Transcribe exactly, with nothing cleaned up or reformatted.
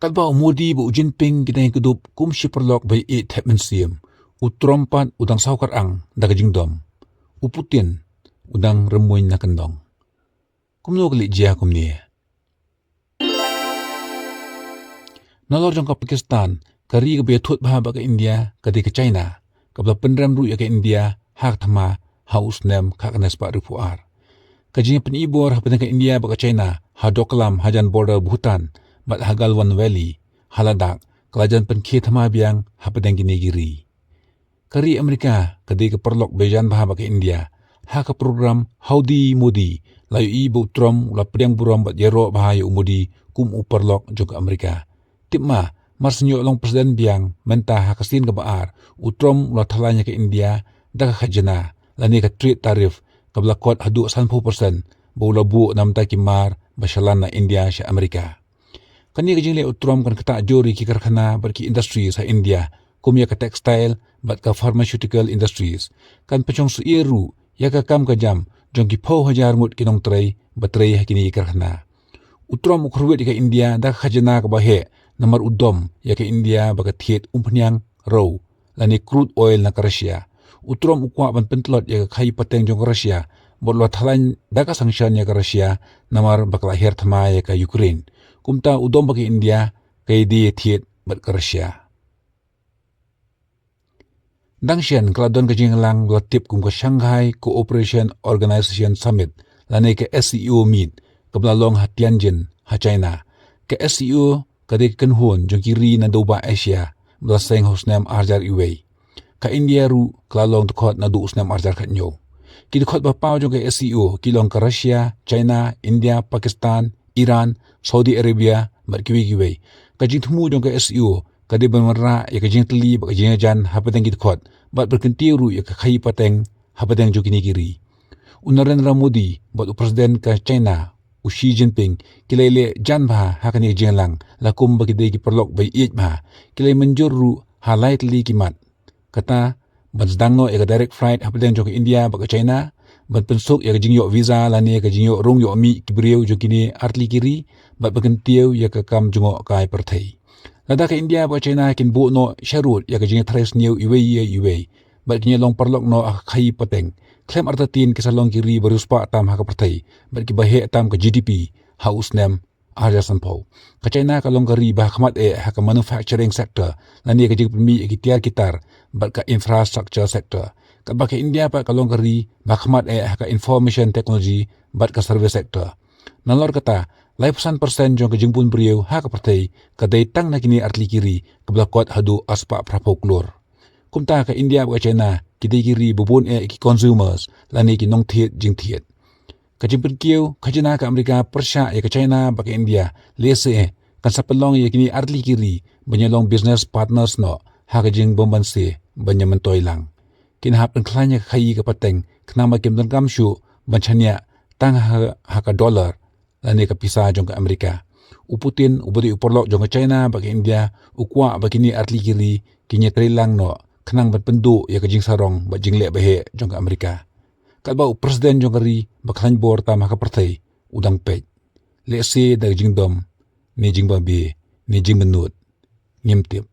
Katba u Modi bad u Jinping ki dang ïakyndup kum shi paralok ba ïeit thep mynsiem, u Trump pat u dang saw kyrang da ka jingdom. U Putin u dang rymmuiñ na kyndong. Kumno ka leit jia kumne? Nalor jong ka Pakistan, ka ri kaba ïathut bha bad ka India ka dei ka China, kaba la pynrem ruh ïa ka India ha ka thma ha u snem khatkhyndai spah hynriewphew ar. Ka jingïapynibor hapdeng ka India bad ka China ha Doklam hajan border Bhutan bad ha Galwan Valley ha Ladakh ka la jan pynkhie thma biang hapdeng kine ki ri. Ka ri Amerika ka dei ka paralok ba ïajan bha bad ka India. Ha ka program Howdy Modi, la ïohi ba u Trump u la pdiang burom bad ïaroh bha ïa u Modi kum u paralok jong ka Amerika. Tip ma, mar shen ïoh long president biang mynta ha ka sien kaba ar, u Trump u la thalan ïa ka India da ka khajna lane ka trade tariff kaba la kot haduh sanphew percent ba u la buh na bynta ki mar ba shalan na India sha Amerika. Kane ka jingleh u Trump kan ktah jur ïa ki karkhana bad ki industries ha India, kum ïa ka textile bad ka pharmaceutical industries. Kan pynshong syier ruh ïa ka kam ka jam jong ki phew hajar ngut ki nongtrei ba trei ha kine ki karkhana. U Trump u kyrwit ïa ka India da ka khajna kaba heh, namar u dom ïa ka India ba ka thied umphniang rew lane crude oil na ka Russia. U Trump u kwah ban pyntlot ïa ka khaïi pateng jong ka Russia bad u la thalan da ka sanction ïa ka Russia namar ba ka la her thma ïa ka Ukraine. Kumta u dom bad ka India ka ïadie thied bad ka Russia. Dang shen ka la don ka jingïalang ba la tip kum ka Shanghai Cooperation Organization Summit lane ka S C O Meet kaba la long ha Tianjin ha China. Ka S C O ka dei ka kynhun jong ki ri na dewbah Asia ba la seng ha u snem ar hajar wei. Ka India ruh ka la long dkhot naduh u snem ar hajar khathynñiew. Ki dkhot ba paw jong ka S C O ki long ka Russia, China, India, Pakistan, Iran, Saudi Arabia bad kiwei kiwei. Ka jingthmu jong ka S C O ka dei ban wanrah ïa ka jingtylli bad ka jingïajan hapdeng ki dkhot bad ban kyntiew ruh ïa ka khaïi pateng hapdeng jong kine ki ri. U Narendra Modi bad u President ka China u Xi Jinping ki la ïaleh jan bha ha kane ka jingïalang, la kum ba ki dei ki paralok ba ïeit bha. Ki la ïamynjur ruh ha lai tylli ki mat. Kata, ban sdang noh ïa ka direct flight hapdeng jong ka India bad ka China, ban pynsuk ïa ka jingïoh visa lane ka jingïoh rung ïoh mih ki briew jong kine artylli ki ri, bad ban kyntiew ïa ka kam jngoh kai pyrthei. Lada ka India bad ka China kin buh noh sharud ïa ka jingïathrei sniew iwei ïa iwei, bad kin ïalong paralok noh ha ka khaïi pateng, khlem artatien ki sa long ki ri ba riewspah tam ha ka pyrthei bad kiba heh tam ka G D P ha u snem ar hajar sanphew. Ka China ka long ka ri ba hakhmat eh ha ka manufacturing sector lane ka jingpynmih ïa ki tiar ki tar bad ka infrastructure sector. Katba ka India pat ka long ka ri ba hakhmat eh ha ka information technology bad ka service sector. Nalor kata, laiphew san percent jong ka jingbun briew ha ka pyrthei ka dei tang na kine artylli ki ri kaba la kot haduh arspah phraphew klur. Kumta ka India bad ka China ki dei ki ri ba bun eh ki consumers lane ki nongthied jingthied. Ka jingpynkiew khajna ka Amerika pyrshah ïa ka China bad ka India lehse kan sa pynlong ïa kine artylli ki ri ban ïalong business partners noh ha ka jingbymbanse ban ïamyntoi lang. Kin hap pynkhlaiñ ïa ka khaïi ka pateng khnang ba kim donkam shuh ban shaniah tang ha, ha ka dollar lane ka pisa jong ka Amerika. U Putin uba dei u paralok jong ka China bad ka India u kwah ba kine artylli ki ri kin ïatreilang noh khnang ban pynduh ïa ka jingsarong bad jingleh ba heh jong ka Amerika. Katba u President jong ka ri ba khlaiñ bor tam ha ka pyrthei u dang peit. Lehse da ka jingdom ne jingbabe ne jingmynnud, ngim tip.